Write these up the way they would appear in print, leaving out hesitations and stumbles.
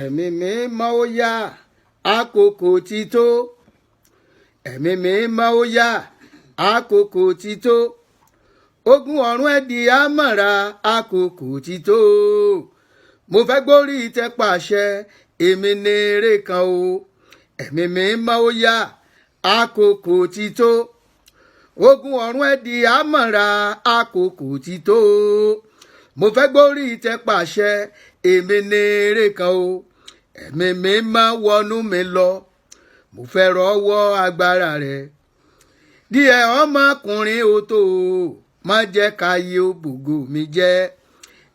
Ẹ̀mí mímọ́, ó yá, àkókò ti tó. Ẹ̀mí mímọ́, ó yá, àkókò ti tó. Ogun ọ̀run, ẹ di àmọ̀ra, àkókò ti tó. Mo fẹ́ gbórí ìtẹ́ pàṣẹ, èmi ní eré kan o. Ẹ̀mí mímọ́, ó yá, àkókò ti tó. Ogun ọ̀run, ẹ di àmọ̀ra, àkókò ti tó. Mo fẹ́ gbórí ìtẹ́ pàṣẹ, èmi ní eré kan o. Ẹ̀mí mímọ́, wọnú mi lọ, mo fẹ́ rọ́wọ́ agbára rẹ̀ díẹ̀. Ọmọkùnrin ò tó o, má jẹ́ káyé ó bògo mi jẹ́.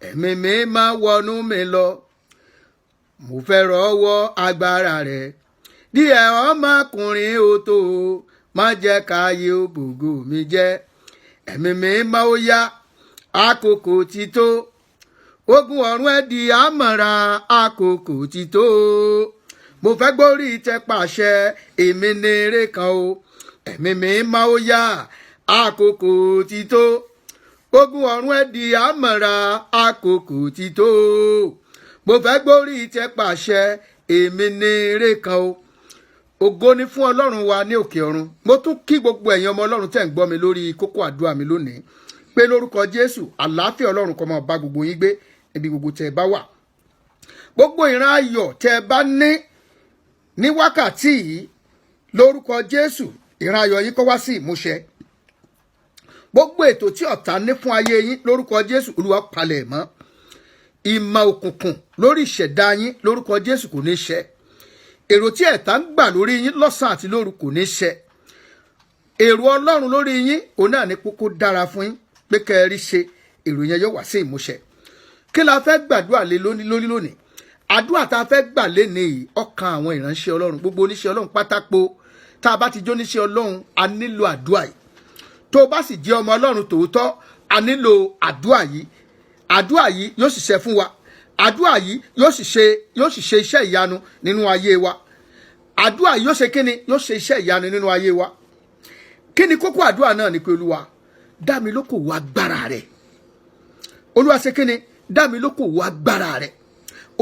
Ẹ̀mí mímọ́, wọnú mi lọ, mo fẹ́ rọ́wọ́ agbára rẹ̀ díẹ̀. Ọmọkùnrin ò tó o, má jẹ́ káyé ó bògo mi jẹ́. Ẹ̀mí mímọ́, ó yá, àkókò ti tó. Ogun ọ̀run, ẹ di àmọ̀ra, àkókò ti tó. Mo fẹ́ gbórí ìtẹ́ pàṣẹ, èmi ní eré kan o. Ẹ̀mí mímọ́, ó yá, àkókò ti tó. Ogun ọ̀run, ẹ di àmọ̀ra, àkókò ti tó. Mo fẹ́ gbórí ìtẹ́ pàṣẹ, èmi ní eré kan o. Ògo ni fún Ọlọ́run wa ní òkè ọ̀run. Mo tún kí gbogbo ẹ̀yin ọmọ Ọlọ́run tẹ̀ ń gbọ́ mi lórí kókó àdúrà mi lónìí pé lórúkọ Jésù, àlàáfíà Ọlọ́run kó máa bá gbogbo yín gbé níbi gbogbo tẹ́ ẹ bá wà. Gbogbo ìran ayọ̀ tẹ́ ẹ bá ní ní wákàtí yìí, lórúkọ Jésù, ìran ayọ̀ yín kó wá sí ìmúṣẹ. Gbogbo ètò tí ọ̀tá ní fún ayé yín, lórúkọ Jésù, Olúwa palẹ̀ mọ́. Ìmọ̀ òkùnkùn lórí ìṣẹ̀dá yín, lórúkọ Jésù, kò ní ṣẹ. Èrò tí ẹ̀tá ń gbà lórí yín lọ́sàn àti lóru kò ní ṣẹ. Èrò Ọlọ́run lórí yín, òun náà ní kókó dára fún yín pé kẹ́ ẹ rí ṣe. Èrò yẹn yóò wá sí ìmúṣẹ. Kí la fẹ́ gbàdúrà lé lónìí lórí lónìí? Àdúrà tá a fẹ́ gbà léni yìí, ọkàn àwọn ìránṣẹ́ Ọlọ́run, gbogbo oníṣẹ́ Ọlọ́run pátápó. Tá a bá ti jó oníṣẹ́ Ọlọ́run, a nílò àdúrà yìí. Tó o bá sì jẹ́ ọmọ Ọlọ́run tòótọ́, a nílò àdúrà yìí. Àdúrà yìí yóò sì ṣe fún wa. Àdúrà yìí yóò sì ṣe iṣẹ́ ìyanu nínú ayé wa. Àdúrà yìí yóò ṣe kíni? Yóò ṣe iṣẹ́ ìyanu nínú ayé wa. Kí ni kókó àdúrà náà? Ni pé, Olúwa, dá mi lókòwò agbára rẹ̀. Olúwa, ṣe kíni? Dá mi lókòwò agbára rẹ̀.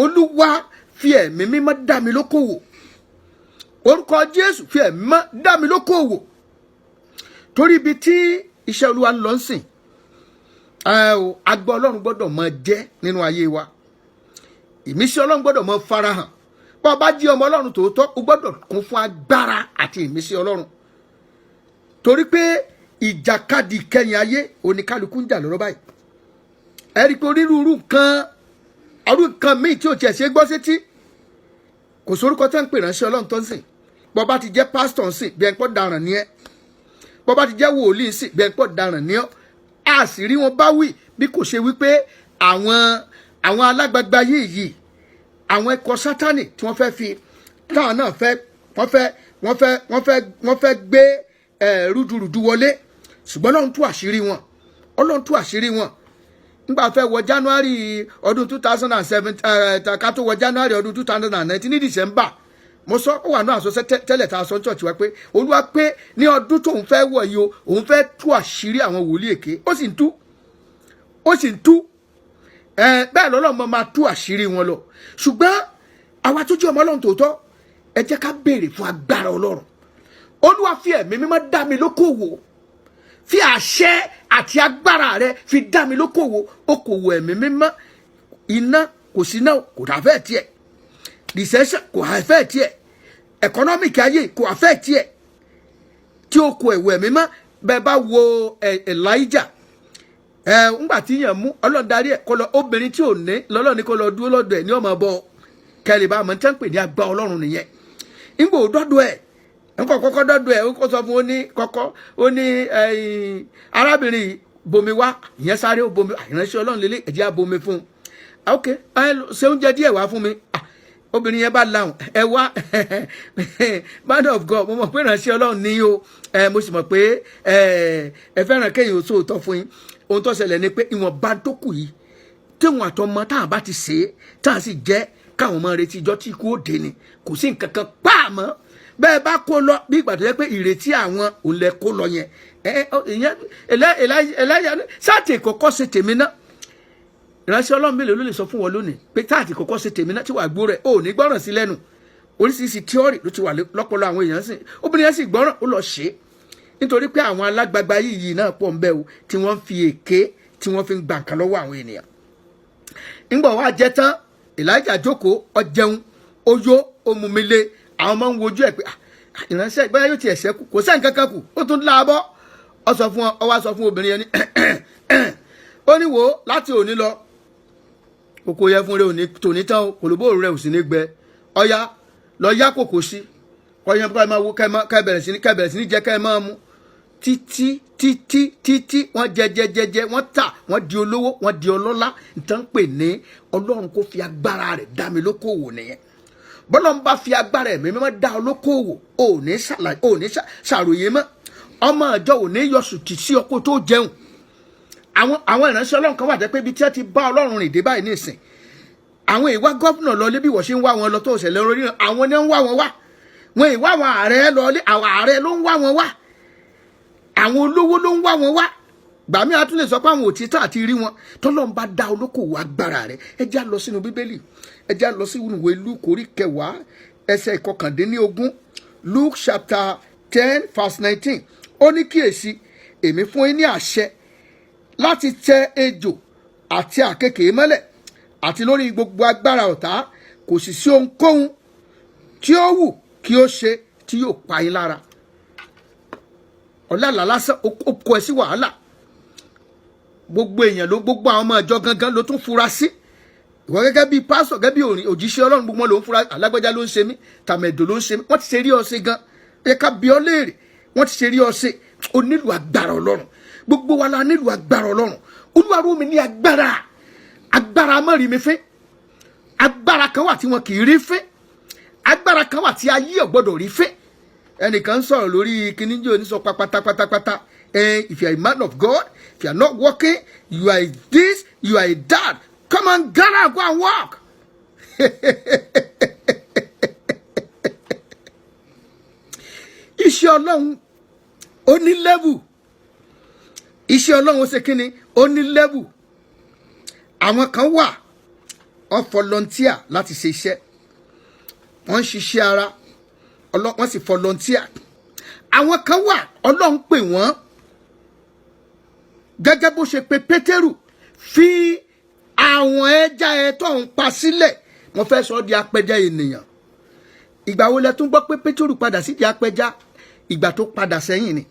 Olúwa, fi Ẹ̀mí Mímọ́ dá mi lókòwò. Orúkọ Jésù, fi Ẹ̀mí Mímọ́ dá mi lókòwò. Torí ibi tí iṣẹ́ Olúwa ń lọ ń sìn ẹ o, agbá Ọlọ́run gbọ́dọ̀ máa jẹ́ nínú ayé wa. Ìmísí Ọlọ́run gbọ́dọ̀ máa farahàn. Bá ọ bá jí ọmọ Ọlọ́run tòótọ́, o gbọ́dọ̀ kún fún agbára àti ìmísí Ọlọ́run, torí pé ìjàkadì kẹyìn ayé oníkálukú ń jà lọ́rọ́ báyìí. Ẹ rí i pé onírúurú nǹkan, ọdún nǹkan míì tí ò tiẹ̀ ṣe é gbọ́ sétí, kò sórúkọ tẹ́ ń pè ránṣẹ́ Ọlọ́run tó ń sìn. Bọ́ bá ti jẹ́ pásítọ̀ ń sìn, bí ẹ̀ ń pọ́ daràn ní ẹ́. Bọ́ bá ti jẹ́ wòlíì ń sìn, bí ẹ̀ ń pọ́ daràn ní ọ́. A sì rí wọn bá wí bí kò ṣe wípé àwọn alágbàgbà yìí, àwọn ẹ̀kọ́ Sátánì tí wọ́n fẹ́ fi táwọn náà fẹ́ wọ́n fẹ́ gbé ẹ̀ rúdurùdu wọlé. Ṣùgbọ́n Ọlọ́run tú àṣírí wọn. Ọlọ́run tú àṣírí wọn. Nígbà fẹ́ wọ January ọdún 2007, ká tó wọ January ọdún 2019, ní December, mo sọ, ó wà ní àsọsẹ tẹ́lẹ̀ tá a sọ ní church wa pé Olúwa pé ní ọdún tóun fẹ́ wọ̀ yìí o, òun fẹ́ tú àṣírí àwọn wòlíì èké. Ó sì ń tú, ó sì ń tú. Ẹ bẹ́ẹ̀ lọ́lọ́mọ máa tú àṣírí wọn lọ. Ṣùgbọ́n àwa tó jẹ́ ọmọ Ọlọ́run tòótọ́, ẹ jẹ́ ká béèrè fún agbára Ọlọ́run. Olúwa, fi Ẹ̀mí Mímọ́ dá mi lókòwò. Fi àṣẹ àti agbára rẹ fi dá mi lókòwò, okòwò Ẹ̀mí Mímọ́. Iná kò sí náà, kò dà fẹ́ tiẹ̀. Recession kò fẹ́ tiẹ̀. Economic ayé kò fẹ́ tiẹ̀. Tí o kò ẹ̀wọ̀ Ẹ̀mí mọ́. Bẹ́ẹ̀ bá wo Elijah ẹ, ńgbà tí yàn mú, Ọlọ́run darí ẹ̀ kó lọ obìnrin tí ò ní lọ́lọ́ ní kó lọ dúró lọ́dọ̀ ẹ̀ ní ọmọ bọ́ kẹlẹ̀ bá mọ̀ ní tẹ́ ń pè ní agbá Ọlọ́run nìyẹn. Ńgbò dọ́dọ̀ ẹ̀, ńkọ̀ kọ́kọ́ dọ́dọ̀ ẹ̀, ó kọ́ sọ fún ó ní kọ́kọ́ ó ní arábìnrin yìí, bomi wá. Ìyẹn sáré ó bomi. Ìránṣẹ́ Ọlọ́run lélẹ̀, ẹ̀jẹ̀ á bomi fún un. Ok, ẹ ṣe oúnjẹ díẹ̀ wá fún mi. Obìnrin yẹn bá lahùn, "Ẹ wá, man of God, mo mọ̀ pé ìránṣẹ́ Ọlọ́run ní o. Ẹ mo sì mọ̀ pé ẹ fẹ́ràn kéèyàn ó sóòótọ́ fún yín. Ohun tó ṣẹlẹ̀ ni pé ìwọ̀nba tó kù yìí, tíwọn àtọmọ táwọn bá ti ṣe é, táwọn sì jẹ́ káwọn máa retí ijọ́ tí ikú ó dé ni, kò sí nǹkan kan páàmọ́. Bẹ́ẹ̀ bá kó lọ, bí ìgbà tó yẹ pé ìrètí àwọn òun lẹ kó lọ yẹn." Ẹ ìyẹn ẹlẹ́yà sáàtì kọ́kọ́ ṣe tèmi náà. Ìránṣẹ́ Ọlọ́run mélòó ló lè sọ fún wọn lónìí pé táàtì kọ́kọ́ ṣe tèmi náà tí wàá gbó rẹ̀ ò ní gbọ́ràn sí lẹ́nu? Oríṣiríṣi theory ló ti wà lọ́pọlọ àwọn èèyàn sìn. Obìnrin yẹn sì gbọ́ràn, ó lọ ṣe é, nítorí pé àwọn alágbagba yìí náà pọ̀ ń bẹ o, tí wọ́n fi èké tí wọ́n fi ń gba nǹkan lọ́wọ́ àwọn ènìyàn. Ńgbọ̀ wá jẹ tán, Elijah jókòó, ó jẹun, ó yó, ó mumi lé. Àwọn ọmọ ń wojú ẹ̀ pé, "Ah, ìránṣẹ́ bóyá yóò ti ẹ̀ṣẹ́ kù, kò sẹ́ǹ kankan kù, ó tún láàbọ̀." Ọ sọ fún ọ, ọ wá sọ fún obìnrin yẹn ní, ó ní, "Wò ó, láti òní lọ, kòkò yẹ fún rẹ òní tòní tán o, kòlóbó rẹ ò sì ní gbẹ. Ọya, lọ yá kòkò sí kọyán, kọ́ ẹ máa wo, kẹ́ bẹ̀rẹ̀ sí ní jẹ, kẹ́ ẹ máa mu títí títí títí." Wọ́n jẹ jẹ jẹ jẹ, wọ́n tà, wọ́n di olówó, wọ́n di ọlọ́lá. Nǹkan pè ní Ọlọ́run kó fi agbára rẹ̀ dá mi lókòwò nìyẹn. Bọ́lá ń bá fi agbára ẹ̀mí mímọ́ dá ọ lókòwò, ò ní ṣàlàyé, ò ní ṣàròyé mọ́. Ọmọ ìjọ ò ní yọ sùtì sí ọkọ tó jẹun. Àwọn ìránṣẹ́ Ọlọ́run kan wà jẹ́ pé ibi tí wọ́n ti bá Ọlọ́run rìn dé báyìí nísìn, àwọn ìwá governor lọ lé bí wọ́n ṣe ń wá wọn lọ tó ṣẹlẹ̀ lórí, àwọn ní ń wá wọn wá. Wọn ìwá àwọn ààrẹ lọ lé, àwọn ààrẹ ló ń wá wọn wá, àwọn olówó ló ń wá wọn wá. Gbàmí a tún lè sọ pé àwọn òtítọ́ àti rí wọn. Tọ́lọ́run bá dá olókòwò agbára rẹ̀. Ẹ já lọ sínú Bíbélì, ẹ já lọ sí ìwé Luke orí 10, ẹsẹ̀ 19. Luke chapter 10 verse 19. Ó ní, "Kíyèsí, èmi fún yín ní àṣẹ láti tẹ ejò àti àkekèé mọ́lẹ̀ àti lórí gbogbo agbára ọ̀tá, kò sì sí ohunkóhun tí ó wù kí ó ṣe tí yóò pa yín lára." Ọ̀làlà lásán ó kó ẹ sí wàhálà. Gbogbo èèyàn ló, gbogbo àwọn ọmọ ìjọ gangan ló tún fura sí. Ìwọ gẹ́gẹ́ bíi pásọ̀, gẹ́gẹ́ bíi òjíṣẹ́ Ọlọ́run, gbogbo wọn ló ń fura. Alágbájá ló ń ṣe mí, tàmẹ̀dò ló ń ṣe mí. Wọ́n ti ṣe rí ọ ṣe gan ẹ, ká bi ọ́ léèrè. Wọ́n ti ṣe rí ọ ṣe. O nílò agbára Ọlọ́run. Gbogbo wa la nílò agbára Ọlọ́run. Olúwa ró mi ní agbára, agbára mọ́rí mi fín. Agbára kan wà tí wọn kì í rí fín. Agbára kan wà tí ayé ò gbọ́dọ̀ rí fín. Ẹnìkan ń sọ̀rọ̀ lórí kíníjó ní sọ pápátá pátápátá. If you are a man of God, if you are not working, you are this, you are a that. Come on, get out, go and work. Iṣẹ́ Ọlọ́run ó ní level. Iṣẹ́ Ọlọ́run ó ṣe kíni? Ó ní level. Àwọn kan wà, wọ́n volunteer láti ṣe iṣẹ́, wọ́n ń ṣiṣẹ́ ara, wọ́n sì volunteer. Àwọn kan wà, Ọlọ́run pè wọ́n gẹ́gẹ́ bó ṣe pe Pétérù: "Fi àwọn ẹja ẹ tó ń pa sílẹ̀, mo fẹ́ sọ ọ́ di apẹja ènìyàn." Ìgbà wo lẹ tún gbọ́ pé Pétérù padà sí di apẹja? Ìgbà tó padà sẹ́yìn ni.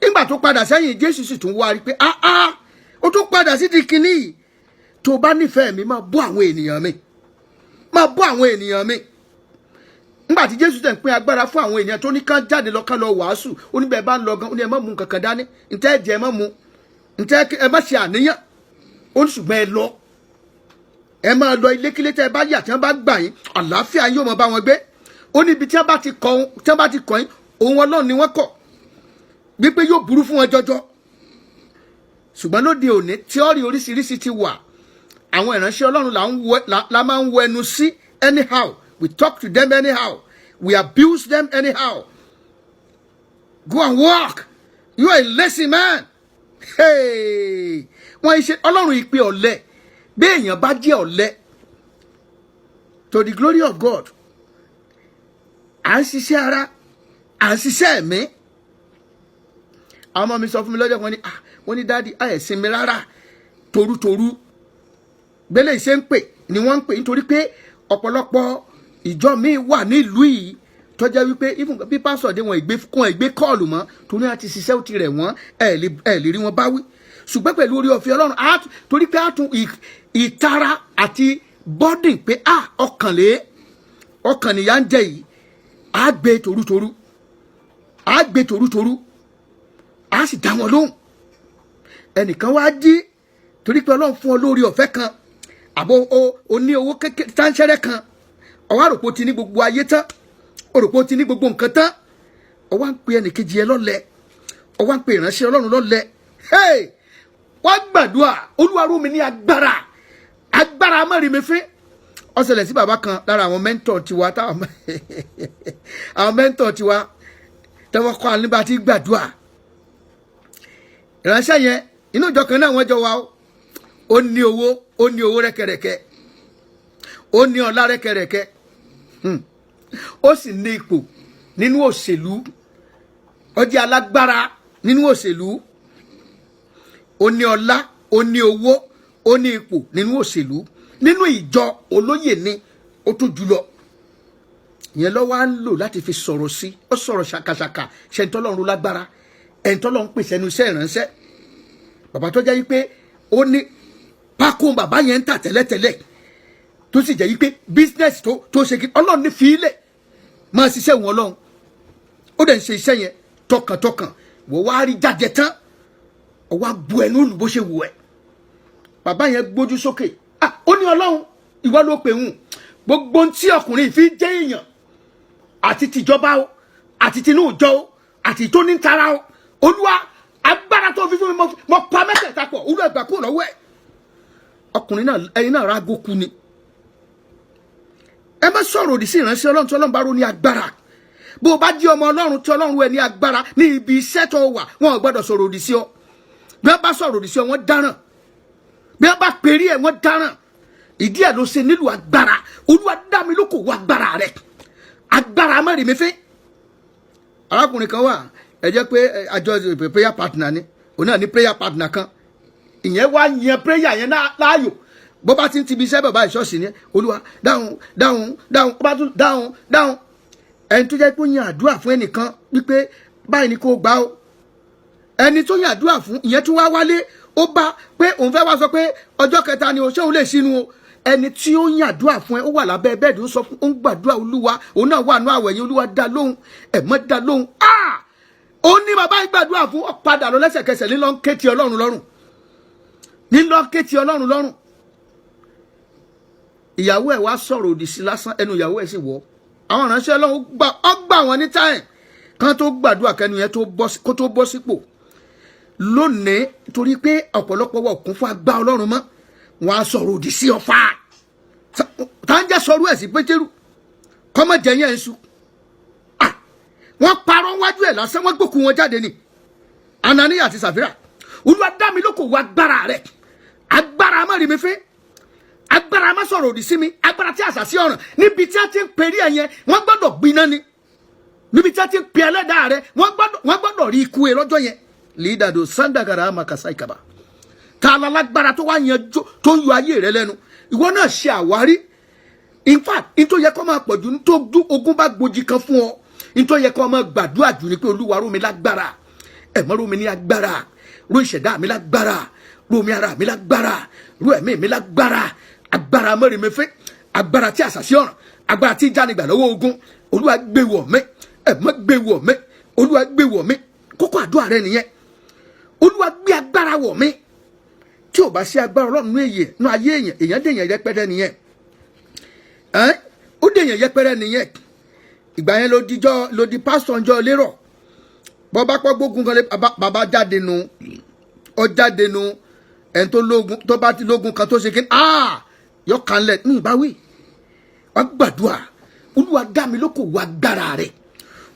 Nígbà tó padà sẹ́yìn, Jésù sì tún wá rí pé, "Ah ah, ó tún padà sí di kinní yìí. Tó bá nífẹ̀ẹ́ mi, máa bọ́ àwọn ènìyàn mi, máa bọ́ àwọn ènìyàn mi." Nígbà tí Jésù tẹ̀ ń pín agbára fún àwọn ènìyàn, tó ní kán jáde lọ, kán lọ wàásù, ó ní bẹ́ẹ̀ bá ń lọ gan, ó ní ẹ má mú nǹkan kan dání, ntẹ́ ẹ jẹ, ẹ má mú, ntẹ́ ẹ má ṣe àníyàn. Ó ní ṣùgbọ́n ẹ lọ, ẹ máa lọ ilékílé tẹ́ ẹ bá yà, tí wọ́n bá gbà yín, àlàáfíà yóò máa bá wọn gbé. Ó ní ibi tí wọ́n bá ti kọ̀, tí wọ́n bá ti kọ̀ yín, òun Ọlọ́run ni wọ́n kọ̀, wípé yóò burú fún wọn jọjọ. Ṣùgbọ́n lóde òní, theory oríṣiríṣi ti wà. Àwọn ìránṣẹ́ Ọlọ́run la máa ń wẹnu sí anyhow. We talk to them anyhow, we abuse them anyhow. Go and work, you are a lazy man. Hey! Wọ́n ṣe Ọlọ́run ìpè ọ̀lẹ. Bí èèyàn bá jẹ́ ọ̀lẹ, to the glory of God, à ń ṣiṣẹ́ ara, à ń ṣiṣẹ́ ẹ̀mí. Àwọn ọmọ mi sọ fún mi lọ́jọ́ kan ní, ah, wọ́n ní, "Daddy, ẹ̀ sinmi rárá." Torutoru gbélé ìṣe ń pè ni wọ́n ń pè, nítorí pé ọ̀pọ̀lọpọ̀ ìjọ míì wà nílùú yìí tó jẹ́ wípé even bí pásọ̀ dé, wọn ìgbé kún ìgbé call mọ́, torí wọn ti ṣiṣẹ́, ó ti rẹ̀ wọ́n, ẹ̀ lè rí wọn báwí. Ṣùgbọ́n pẹ̀lú orí ọ̀fẹ́ Ọlọ́run, torí pé á tún ìtara àti burden pé a ọkàn lé ọkàn nìyà ń jẹ yìí, á gbé torutoru, á gbé torutoru, á sì dá wọn lóhùn. Ẹnìkan wá jí torí pé Ọlọ́run fún ọ lórí ọ̀fẹ́ kan, àbò o ní owó kékeré táńṣẹ́rẹ́ kan, ọwọ́ àròpọ̀ ti ní gbogbo ayé tán, òròpọ̀ ti ní gbogbo nǹkan tán, ọwọ́ à ń pe ẹnìkejì ẹ lọ́lẹ̀, ọwọ́ à ń pe ìránṣẹ́ Ọlọ́run lọ́lẹ̀. Hey, wá gbàdúrà: Olúwa ró mi ní agbára, agbára mọ́rìmífín. Ó ṣẹlẹ̀ sí bàbá kan lára àwọn mentor tiwa, táwọn àwọn mentor tiwa tẹ́wọ́ kọ́ àníbà tí gbàdúrà. Ìránṣẹ́ yẹn, inú ìjọ kan náà wọ́n jọ wá. Ó ní owó, ó ní owó rẹ́kẹrẹ́kẹ́, ó ní ọlá rẹ́kẹrẹ́kẹ́, ó sì ní ipò nínú òṣèlú. Ó jẹ́ alágbára nínú òṣèlú. Ó ní ọlá, ó ní owó, ó ní ipò nínú òṣèlú, nínú ìjọ olóyè ni ó tún jùlọ. Ìyẹn lọ́wọ́ á ń lò láti fi sọ̀rọ̀ sí. Ó sọ̀rọ̀ ṣàkàṣàkà ṣẹ̀ńtọ́lọ́run lágbára, ẹ̀ńtọ́lọ́run pèsè ẹnu iṣẹ́ ìránṣẹ́. Bàbá tó jẹ́ wípé ó ní pákó, bàbá yẹn ń tà tẹ́lẹ̀tẹ́lẹ̀, tó sì jẹ́ wípé business tó ṣe kí Ọlọ́run ní fi ilẹ̀ máa ṣiṣẹ́ wọn. Ọlọ́run ó dẹ̀ ń ṣe iṣẹ́ yẹn tọkàntọkàn. Wọ́n wá rí jáde tán, ó wá bu ẹnu lù bó ṣe wù ẹ́. Bàbá yẹn gbójú sókè. Ah, ó ní, "Ọlọ́run, ìwọ ló pè ń gbogbo ohun tí ọkùnrin fi jẹ́ èèyàn, àti tìjọba o, àti tinú ìjọ o, àti tó ní tara o. Olúwa, agbára tó fi fún mi, mo pa mẹ́tẹ̀ẹ̀ta pọ̀. Olúwa, gbà kúrò lọ́wọ́ ẹ̀." Ọkùnrin náà, ẹyin náà rágó kú ni. Ẹ má sọ̀rọ̀ òdì sí ìránṣẹ́ Ọlọ́run tí Ọlọ́run bá rò ní agbára. Bó o bá jí ọmọ Ọlọ́run tí Ọlọ́run ẹ ní agbára ní ibi iṣẹ́ tó wà, wọn ò gbọ́dọ̀ sọ̀rọ̀ òdì sí ọ. Bí wọ́n bá sọ̀rọ̀ òdì sí ọ, wọ́n dáràn. Bí wọ́n bá perí ẹ̀, wọ́n dáràn. Ìdí ẹ̀ ló ṣe nílùú agbára. Olúwa, dá mi lóko wọ agbára rẹ̀, agbára mẹ́rin mi fín. Arákùnrin kan wà, ẹ jẹ́ pé àjọ prayer partner ni. Òun náà ní prayer partner kan. Ìyẹn wá yan prayer yẹn láàyò. Bó bá ti ń tibi iṣẹ́ bàbá ìṣọ́ọ̀ṣì ni, "Olúwa, dáhùn, dáhùn, dáhùn." Ó bá tún dáhùn, dáhùn. Ẹni tó jẹ́ pé ó yan àdúrà fún ẹnìkan wípé báyìí ni kò gbà ó, ẹni tó yan àdúrà fún ìyẹn tún wá wálé, ó bá pé òun fẹ́ wá sọ pé ọjọ́ kẹta ni o, ṣé òun lè sínú o? Ẹni tí ó yan àdúrà fún ẹ, ó wà lábẹ́ bẹ́ẹ̀dì, ó sọ fún, ó ń gbàdúrà, Olúwa, òun náà wà nú àwẹ̀ yẹn, Olúwa, dá lóhùn, ẹ̀ mọ́ dá lóhùn. Ah, ó ní bàbá yìí gbàdúrà fún, ó padà lọ lẹ́sẹ̀kẹsẹ̀, nílọ ń ké ti Ọlọ́run lọ́rùn, nílọ ń ké ti Ọlọ́run lọ́rùn. Ìyàwó ẹ̀ wá sọ̀rọ̀ òdì sí lásán, ẹnu ìyàwó ẹ̀ sì wọ̀. Àwọn ìránṣẹ́ Ọlọ́run gbà, ọ gbà wọ́n ní táyẹ̀ kán tó gbàdúrà kẹnu yẹn kó tó bọ́ sípò lónìí, torí pé ọ̀pọ̀lọpọ̀ wọ̀ kún fún agbá Ọlọ́run mọ́. Wọn á sọ̀rọ̀ òdì sí ọ̀fà tá ń jẹ́ sọ̀rọ̀ ẹ̀ sí Pétérù, kọ́mọ jẹ́ yẹn ń su. Wọ́n parọ́ wájú ẹ̀ lásán, wọ́n gbókùn wọn jáde ni, Ananiya àti Sàfírà. Olúwa, dá mi lóko wọ agbára rẹ̀, agbára má rí mi fín, agbára má sọ̀rọ̀ òdì sí mi, agbára tí àṣà sí ọ̀ràn. Níbi tí a ti ń perí ẹ̀ yẹn, wọ́n gbọ́dọ̀ gbiná ni. Níbi tí a ti ń pe ẹlẹ́dàá rẹ̀, wọ́n gbọ́dọ̀ rí ikú ẹ lọ́jọ́ yẹn. Lídàdó sandagara amakasa ìkàbà ta lálágbára tó wá yan tó ń yọ ayé rẹ lẹ́nu. Ìwọ náà ṣe àwárí. In fact, n tó yẹ kó máa pọ̀jù, n tó ogun bá gbòjì kan fún ọ, n tó yẹ kó máa gbàdúrà jù ni pé, Olúwa, ró mi lágbára, ẹ̀mọ́ ró mi ní agbára, ró ìṣẹ̀dá mi lágbára, ró mi ara mi lágbára, ró ẹ̀mí mi lágbára, agbára mẹ́rin mi fẹ́, agbára tí àṣàṣì ọ̀ràn, agbára tí jánigbà lọ́wọ́ ogun. Olúwa, gbé wọ̀ mí, ẹ̀mọ́ gbé wọ̀ mí, Olúwa, gbé wọ̀ mí. Kókó àdúrà rẹ nìyẹn. Olúwa, gbé agbára wọ̀ mí. Tí ò bá sí agbára Ọlọ́run nínú èyè nínú ayé èèyàn, èèyàn dèèyàn yẹpẹrẹ nìyẹn. Ẹ́n, ó dèèyàn yẹpẹrẹ nìyẹn. Ìgbà yẹn ló dijọ́, ló di pásítọ̀ ńjọ́ lérò. Bọ́ bá pọ́ gbógun kan lé bàbá jáde nu, ọ jáde nu. Ẹni tó lógun, tó bá ti lógun kan tó ṣe kí ah yọ kanlẹ̀ ní ìbáwí. Wàá gbàdúrà, Olúwa, dá mi lóko wọ agbára rẹ̀.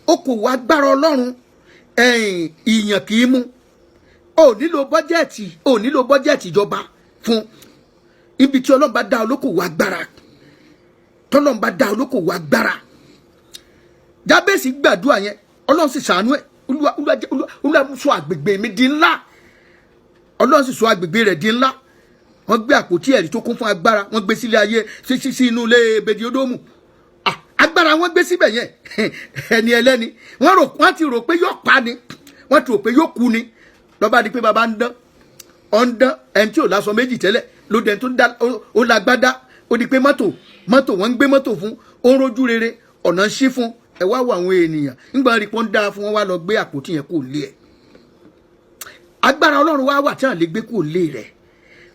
Ó kò wọ agbára Ọlọ́run. Ẹ̀yìn ìyàn kì í mú. Ò nílò bọ́jẹ̀tì, ò nílò bọ́jẹ̀tì ìjọba fún ibi tí Ọlọ́run bá dá olókòwò agbára, tọ́lọ́run bá dá olókòwò agbára. Jábèsì gbàdúrà yẹn, Ọlọ́run sì ṣàánú ẹ̀. Olúwa, Olúwa, Olúwa, Olúwa, sọ àgbègbè mi di ńlá. Ọlọ́run sì sọ àgbègbè rẹ̀ di ńlá. Wọ́n gbé àpótí ẹ̀rí tó kún fún agbára, wọ́n gbé sílé ayé sí inú ilé Ebedi-Edomu. Ah, agbára wọ́n gbé síbẹ̀ yẹn. Ẹni ẹlẹ́ni wọ́n rò, wọ́n ti rò pé yóò pa ni, wọ́n ti rò pé yóò kú ni. Lọ́ba di pé baba ń dán, ọ̀ ń dán. Ẹni tí ò lásọ méjì tẹ́lẹ̀ ló dẹni tó ń dá, ó lágbádá. Ó di pé mọ́tò, mọ́tò, wọ́n ń gbé mọ́tò fún, ó ń rojú rere, ọ̀nà ń ṣí fún. Ẹ wá wo àwọn ènìyàn ńgbà rí pọ́n dáa fún wọn, wá lọ gbé àpótí yẹn kò lé ẹ̀. Agbára Ọlọ́run wá wà tí wọ́n lè gbé kò lé rẹ̀.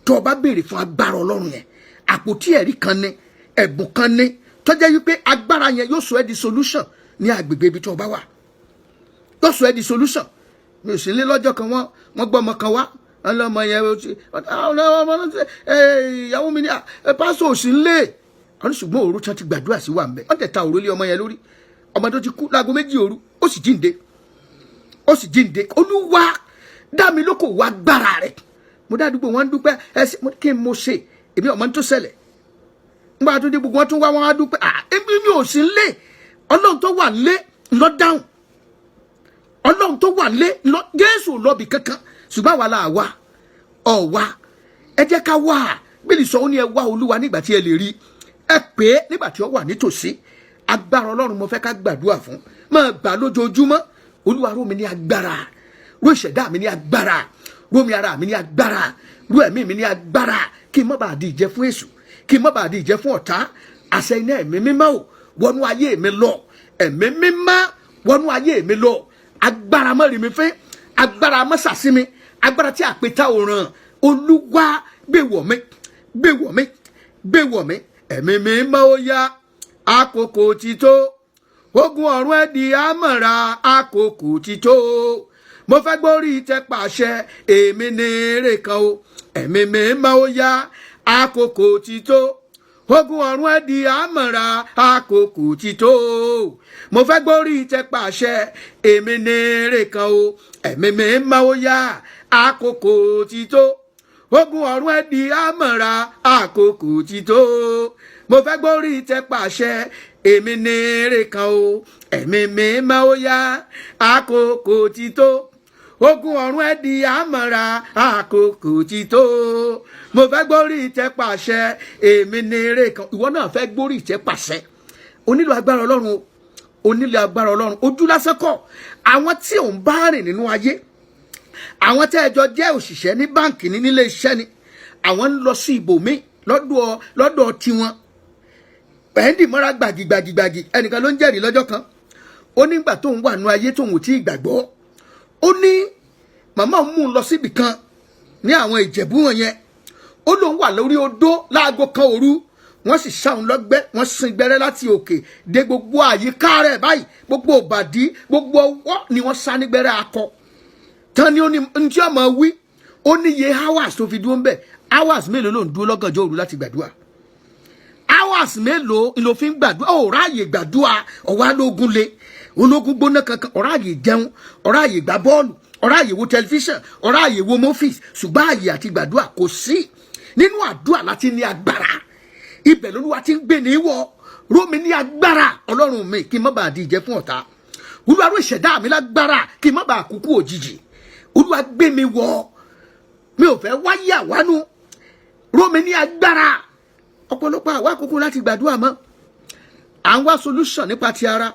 Tó o bá béèrè fún agbára Ọlọ́run yẹn, àpótí ẹ̀rí kan ní, ẹ̀bùn kan ní, tó jẹ́ wípé agbára yẹn yóò sọ ẹ́ di solution ní agbègbè ibi tó o bá wà, yóò sọ ẹ́ di solution. Mi ò sí ní lọ́jọ́ kan, wọ́n gbọ́ ọmọ kan wá, wọ́n lọ́mọ yẹn ó ti ìyàwó mi ní pásítọ̀ ò sí nílé. Wọ́n ní ṣùgbọ́n òru tí wọ́n ti gbàdúrà sí wà ń bẹ̀, wọ́n tẹ̀ ta òru lé ọmọ yẹn lórí. Ọmọ tó ti kú láago 2 òru, ó sì jíǹde, ó sì jíǹde. Olúwa, dá mi lóko wá agbára rẹ̀. Mo dá àdúgbò, wọn ń dúpẹ́. Ẹ ṣe kí n mo ṣe, èmi ọmọ tó ṣẹlẹ̀. Nígbà tó dé, gbogbo wọn tún wá, wọn á dúpẹ́. Ah, èmi mi ò sí lé. Ọlọ́run tó wà lé lọ dáhùn. Ọlọ́run tó wà lé lọ. Jésù lọ́bì kankan, ṣùgbọ́n àwa là wá ọ̀wá. Ẹ jẹ́ ká wá. Bíbélì sọ, ó ní ẹ wá Olúwa nígbà tí ẹ lè rí, ẹ pè é nígbà tí ó wà nítòsí. Agbára Ọlọ́run mo fẹ́ ká gbàdúrà fún. Máa gbà lójoojúmọ́. Olúwa, ró mi ní agbára, ró ìṣẹ̀dá mi ní agbára, ró mi ara mi ní agbára, ró ẹ̀mí mi ní agbára, kí n má bàa di ìjẹ fún èṣù, kí n má bàa di ìjẹ fún ọ̀tá. Àṣẹ iná Ẹ̀mí Mímọ́ ò, wọnú ayé mi lọ. Ẹ̀mí Mímọ́, wọnú ayé mi lọ. Agbára má rí mi fín, agbára má sàsí mi, agbára tí àpèta ò ràn, Olúwa, gbé wọ̀ mí, gbé wọ̀ mí, gbé wọ̀ mí. Ẹ̀mí Mímọ́, ó yá, àkókò ti tó. Ogun ọ̀run, ẹ̀ di àmọ̀ra, àkókò ti tó. Mo fẹ́ gbórí tẹ pàṣẹ, èmi ní èrè kan o. Ẹ̀mí Mímọ́, ó yá, àkókò ti tó. Ogun ọ̀run, ẹ̀ di àmọ̀ra, àkókò ti tó. Mo fẹ́ gbórí tẹ pàṣẹ, èmi ní èrè kan o. Ẹ̀mí Mímọ́, ó yá, àkókò ti tó. Ogun ọ̀run, ẹ̀ di àmọ̀ra, àkókò ti tó. Mo fẹ́ gbórí tẹ pàṣẹ, èmi ní èrè kan o. Ẹ̀mí Mímọ́, ó yá, àkókò ti tó. Ogun ọ̀run, ẹ̀ di àmọ̀ra, àkókò ti tó. Mo fẹ́ gbórí ìtẹ́ pàṣẹ, èmi ní èrè kan. Ìwọ náà fẹ́ gbórí ìtẹ́ pàṣẹ, o nílò agbára Ọlọ́run o. O nílò agbára Ọlọ́run. Ojú lásán kọ́. Àwọn tí ò ń bá rìn nínú ayé, àwọn tẹ́ ẹ jọ jẹ́ òṣìṣẹ́ ní báǹkì ní nílé iṣẹ́ ni, àwọn ń lọ sí ibòmíì lọ́dọ̀ tiwọn. Pẹ̀ndì mọ́ra gbàgìgbàgìgbàgì. Ẹnìkan ló ń jẹ́rìí lọ́jọ́ kan, ó nígbà tóun wà nú ayé, tóun ò tí ì gbàgbọ́, ó ní màmá òun mú un lọ síbì kan ní àwọn Ìjẹ̀bú wọn yẹn. Ó lóun wà lórí odó láago 1 òru, wọ́n sì ṣá òun lọ́gbẹ́, wọ́n sin gbẹ́rẹ́ láti òkè dé gbogbo àyíká rẹ̀ báyìí, gbogbo òbàdí, gbogbo ọwọ́ ni wọ́n sá ní gbẹ́rẹ́ akọ tán ni. Ó ní ntí ọmọ wí, ó ní iye hours tó fi dúró ń bẹ̀. Hours mélòó ló ń dúró lọ́gànjọ́ òru láti gbàdúrà? Hours mélòó ló fi ń gbàdúrà? Ó ráàyè gbàdúrà. Ọ̀wá lógún le, ológun gbóná kankan. Ọ̀ráàyè jẹun, ọ̀ráàyè gbá bọ́ọ̀lù, ọ̀ráàyè wo tẹlifíṣàn, ọ̀ráàyè wo movies, ṣùgbọ́n àyè àti gbàdúrà kò sí. Nínú àdúrà láti ní agbára. Ibẹ̀ lÓlúwa ti ń gbé ní wọ. Rómi ní agbára, Ọlọ́run mi, kí n má bàa di ìjẹ fún ọ̀tá. Olúwa, ró ìṣẹ̀dá mi lágbára, kí n má bàa kúkú òjijì. Olúwa, gbé mi wọ̀, mi ò fẹ́ wáyé àwánú. Rómi ní agbára. Ọ̀pọ̀lọpọ̀ àwa àkókò láti gbàdúrà mọ́, à ń wá solution nípa ti ara.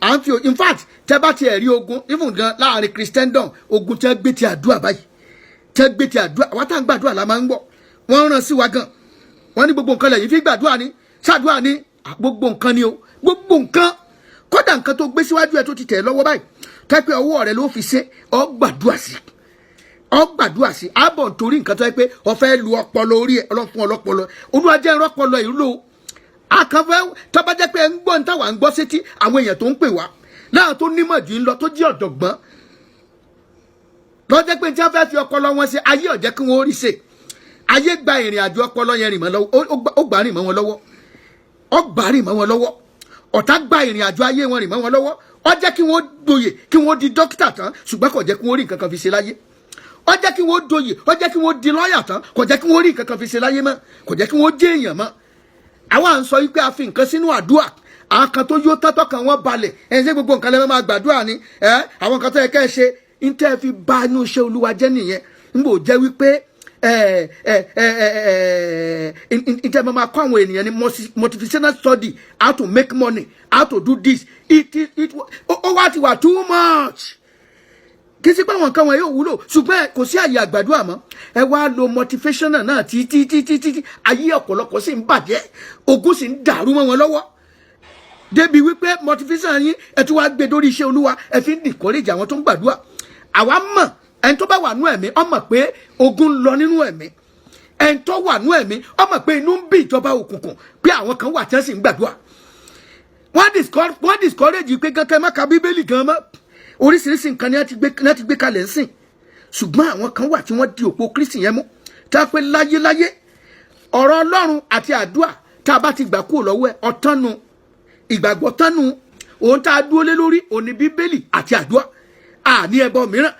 À ń fi, in fact, tẹ́ bá tiẹ̀ rí ogun, even gan láàrin Christendom, ogun tẹ́ gbé ti àdúrà báyìí, tẹ́ gbé ti àdúrà, àwa tá à ń gbàdúrà la máa ń gbọ́. Wọ́n rán sí wa gan, wọ́n ní gbogbo nǹkan lẹ́yìn fi gbàdúrà ni, ṣàdúrà ni. Gbogbo nǹkan ni o, gbogbo nǹkan. Kódà nǹkan tó gbé síwájú ẹ tó ti tẹ̀ lọ́wọ́ báyìí, tẹ́ pé ọwọ́ rẹ ló fi ṣe, ọ gbàdúrà sí, ọ gbàdúrà sí àbọ̀, nítorí nǹkan tó yẹ pé ọ fẹ́ lu ọpọlọ orí ẹ. Ọlọ́run fún ọlọ́pọlọ. Olúwa, jẹ́ ìrọ́pọlọ ìlú akànfẹ́. Tọ́ba jẹ́ pé ẹ ń gbọ́ ní táwa ń gbọ́ sétí, àwọn èèyàn tó ń pè wá láwọn tó nímọ̀ jù ń lọ, tó jẹ́ ọ̀jọ̀gbọ́n, lọ́jọ́ pé tí wọ́n fẹ́ fi ọpọlọ wọn ṣe ayé, ọ̀jẹ́ kí wọ́n rí ṣe. Ayé gba ìrìn àjò ọpọlọ yẹn rìn mọ́ lọ́wọ́. Ó gbà rìn mọ́ wọn lọ́wọ́, ó gbà rìn mọ́ wọn lọ́wọ́. Ọ̀tá gba ìrìn àjò ayé wọn rìn mọ́ wọn lọ́wọ́. Ó jẹ́ kí wọ́n doyè, kí wọ́n di dókítà tán, ṣùgbọ́n kò jẹ́ kí wọ́n rí nǹkan kan fi ṣe láyé. Ó jẹ́ kí wọ́n doyè, ó jẹ́ kí wọ́n di lọ́ọ̀yà tán, kò jẹ́ kí wọ́n rí nǹkan kan fi ṣe láyé mọ́, kò jẹ́ kí wọ́n jẹ́ èèyàn mọ́. Àwa à ń sọ wípé a fi nǹkan sínú àdúrà. Àwọn kan tó yó tọ́tọ́ kan, wọ́n balẹ̀ ẹ̀ ṣe gbogbo nǹkan lẹ́mọ̀ máa gbàdúrà ni ẹ̀. Àwọn nǹkan tó yẹ kẹ́ ẹ ṣe ń tẹ́ fi bá inú iṣẹ́ Olúwa jẹ́ nìyẹn. Ń bò jẹ́ wípé ẹ ẹ ẹ ẹ ẹ ń tẹ́ máa kọ́ àwọn ènìyàn ní motivational study, how to make money, how to do this. It it ó wá ti wà too much. Kì í sí pé àwọn nǹkan wọn yóò wúlò, ṣùgbọ́n kò sí àyè àgbàdua mọ́. Ẹ wá lo motivational náà títí títí títí, ayé ọ̀pọ̀lọpọ̀ sì ń bàjẹ́, ogun sì ń dàrú mọ́ wọn lọ́wọ́, débi wípé motivation yín, ẹ tún wá gbé dórí iṣẹ́ Olúwa, ẹ fi ń discourage àwọn tó ń gbàdúrà. Àwa mọ̀, ẹni tó bá wà nú ẹ̀mí, ó mọ̀ pé ogun ń lọ nínú ẹ̀mí. Ẹni tó wà nú ẹ̀mí, ó mọ̀ pé inú ń bí ìjọba òkùnkùn, pé àwọn kan wà tí wọ́n sì ń gbàdúrà. Wọ́n discourage pé kankan má ka Bíbélì gan mọ́. Oríṣiríṣi nǹkan ni wọ́n ti gbé kalẹ̀ ń sìn, ṣùgbọ́n àwọn kan wà tí wọ́n di òpó Kristi yẹn mú, tá a pé láyéláyé ọ̀rọ̀ Ọlọ́run àti àdúrà, tá a bá ti gbà kúrò lọ́wọ́ ẹ̀, ọ̀tánu ìgbàgbọ́ tánu. Òun tá a dúró lé lórí òní Bíbélì àti àdúrà, àní ẹbọ mìíràn.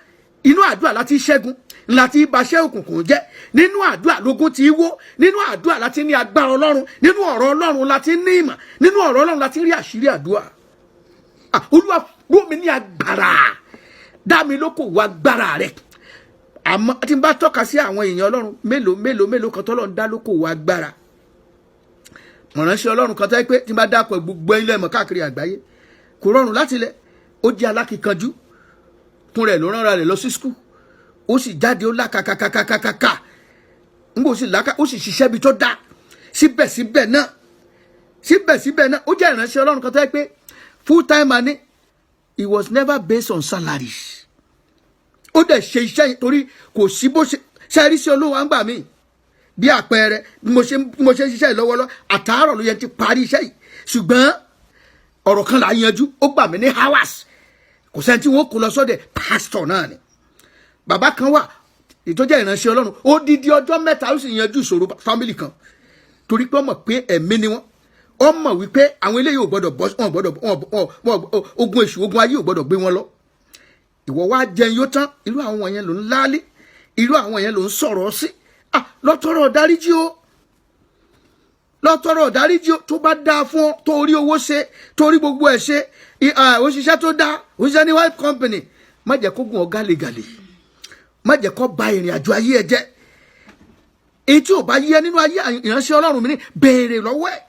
Inú àdúrà láti ṣẹ́gun, láti baṣẹ́ òkùnkùn jẹ́. Nínú àdúrà lógún ti wó. Nínú àdúrà láti ní agbára Ọlọ́run. Nínú ọ̀rọ̀ Ọlọ́run láti ní ìmọ̀. Nínú ọ̀rọ̀ Ọlọ́run láti rí àṣírí àdúrà. Ah, Olúwa, ró mi ní agbára, dá mi lókòwò agbára rẹ. Àmọ́ tí n bá tọ́ka sí àwọn èèyàn Ọlọ́run mélòó mélòó mélòó kan tọ́lọ́run dá lókòwò agbára, mọ̀ránṣẹ́ Ọlọ́run kan tó yẹ pé tí n bá dápọ̀ gbogbo ilé ẹ̀mọ́ káàkiri àgbáyé, kò rọrùn láti lẹ̀. Ó jẹ́ alákìkanjú kún rẹ̀, ló ránra rẹ̀ lọ sí school, ó sì jáde, ó lákàkàkàkàkà ń bò sì lákà, ó sì ṣiṣẹ́ ibi tó dáa. Síbẹ̀síbẹ̀ náà, ó jẹ́ ìránṣẹ́ Ọlọ́run kan tó yẹ pé full time money, he was never based on salary. Ó dẹ̀ ṣe iṣẹ́ yẹn torí kò sí bó ṣe ṣe rí sí Olówó à ń gbà mí. Bí àpẹẹrẹ, bí mo ṣe ń ṣiṣẹ́ yìí lọ́wọ́lọ́wọ́, àtàárọ̀ ló yẹ ti parí iṣẹ́ yìí, ṣùgbọ́n ọ̀rọ̀ kan là á yanjú, ó gbà mí ní hours. Kò sẹ́ni tí wọ́n kó lọ sọ́dẹ̀, pásítọ̀ náà ni. Bàbá kan wà ìtọ́jà ìránṣẹ́ Ọlọ́run, odidi ọjọ́ 3 ó sì yanjú ìṣòro family kan, torí pé ó mọ̀ pé ẹ̀mí ni wọ́n. Ó mọ̀ wípé àwọn eléyìí ò gbọ́dọ̀ bọ́, wọn gbọ́dọ̀ wọn, ogun èṣù, ogun ayé ò gbọ́dọ̀ gbé wọn lọ. Ìwọ wá jẹun yóò tán, irú àwọn yẹn ló ń lálé, irú àwọn yẹn ló ń sọ̀rọ̀ sí. Ah, lọ́tọ́rọ̀ dáríjì o, lọ́tọ́rọ̀ dáríjì o. Tó bá dáa fún ọ, tó rí owó ṣe, tó rí gbogbo ẹ̀ ṣe, òṣìṣẹ́ tó dáa, òṣìṣẹ́ ní white company, má jẹ́ kó gùn ọ gàlégàlé, má jẹ́ kó ba ìrìn àjò ayé ẹ jẹ́. Èyí tí ò bá yẹ nínú ayé ìránṣẹ́ Ọlọ́run mi ní, béèrè lọ́wọ́ ẹ̀.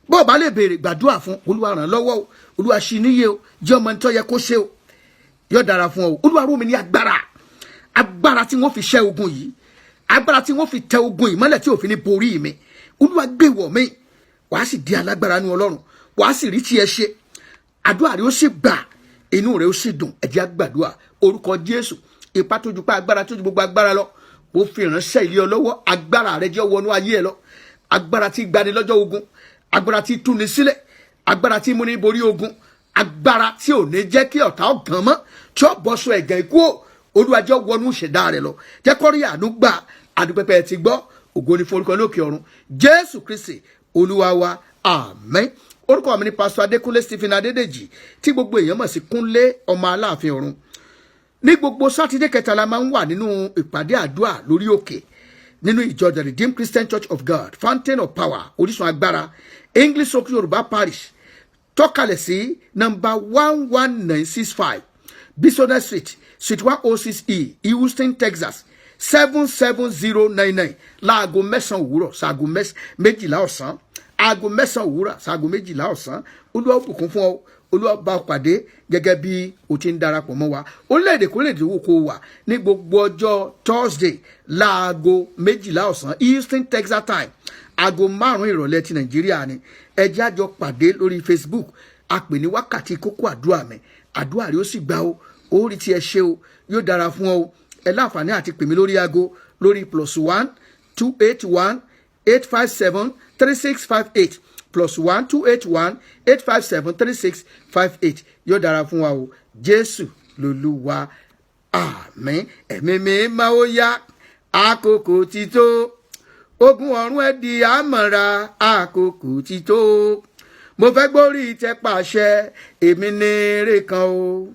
Bó o bá lè béèrè, gbàdúrà fún Olúwa, ràn lọ́wọ́ o, Olúwa ṣí níyè o, jẹ́ ọmọ tó yẹ kó ṣe o, yóò dára fún ọ o. Olúwa ró mi ní agbára, agbára tí wọ́n fi ṣẹ́ ogun yìí, agbára tí wọ́n fi tẹ ogun yìí mọ́lẹ̀ tí òfin ní borí mi. Olúwa gbé wọ̀ mí. Wàá sì di alágbára ní Ọlọ́run, wàá sì rí tiẹ̀ ṣe, àdúrà rẹ ó sì gbà, inú rẹ ó sì dùn. Ẹ jẹ́ á gbàdúrà. Orúkọ Jésù, ipá tó ju pa, agbára tó ju gbogbo agbára lọ, ó fi ìránṣẹ́ ilé ọ lọ́wọ́. Agbára rẹ jẹ́ wọnú ayé ẹ lọ, agbára tí gbani lọ́jọ́ ogun, agbára tí túni sílẹ̀, agbára tí múni borí ogun, agbára tí ò ní jẹ́ kí ọ̀tá ọ̀gàn mọ́, tí ó bọ́ sọ ẹ̀gàn ikú o. Olúwa, jẹ́ wọnú ìṣẹ̀dá rẹ lọ, jẹ́ kó rí àánú gbà. Àdúpẹ́pẹ́ ti gbọ́. Ògo ni forúkọ lókè ọ̀run. Jésù Kristi Olúwa wa, àmín. Orúkọ mi ni Pásítọ̀ Adékúnlé Stephen Adédèjì, tí gbogbo èèyàn mọ̀ sí Kúnlé ọmọ Aláàfin ọ̀run. Ní gbogbo Sátidé kẹta la máa ń wà nínú ìpàdé àdúrà lórí òkè nínú ìjọ The Redeemed Christian Church of God, Fountain of Power, Orísun Agbára, English Oak Yorùbá Parish, tọ́kalẹ̀ sí nọ́mbà 11965 Bisonet Street, Suite 106E, Houston, Texas 77099, láago 9 òwúrọ̀ ṣaago 12 ọ̀sán, aago 9 òwúrọ̀ ṣaago 12 ọ̀sán. Olúwa ó bùkún fún ọ, Olúwa bá ọ pàdé gẹ́gẹ́ bí o ti ń darapọ̀ mọ́ wa. Orílẹ̀-èdè kórílẹ̀-èdè wo kó wà, ní gbogbo ọjọ́ Thursday láago 12 ọ̀sán Houston, Texas time, aago 5 ìrọ̀lẹ́ ti Nàìjíríà ni. Ẹ jẹ́ á jọ pàdé lórí Facebook, a pè ní Wákàtí Kókó Àdúrà Mi. Àdúrà rẹ ó sì gbà o, ó rí tí ẹ ṣe o, yóò dára fún ọ o. Ẹ láǹfààní àti pè mí lórí aago lórí +1 281 857 3658, +1 281 857 3658. Yóò dára fún wa o. Jésù lolúwa, àmín. Ẹ̀mí mi máa ó yá, àkókò ti tó. Ogun ọ̀run ẹ̀ di àmọ̀ra, àkókò ti tó. Mo fẹ́ gbórí tẹ pàṣẹ, èmi ní eré kan o.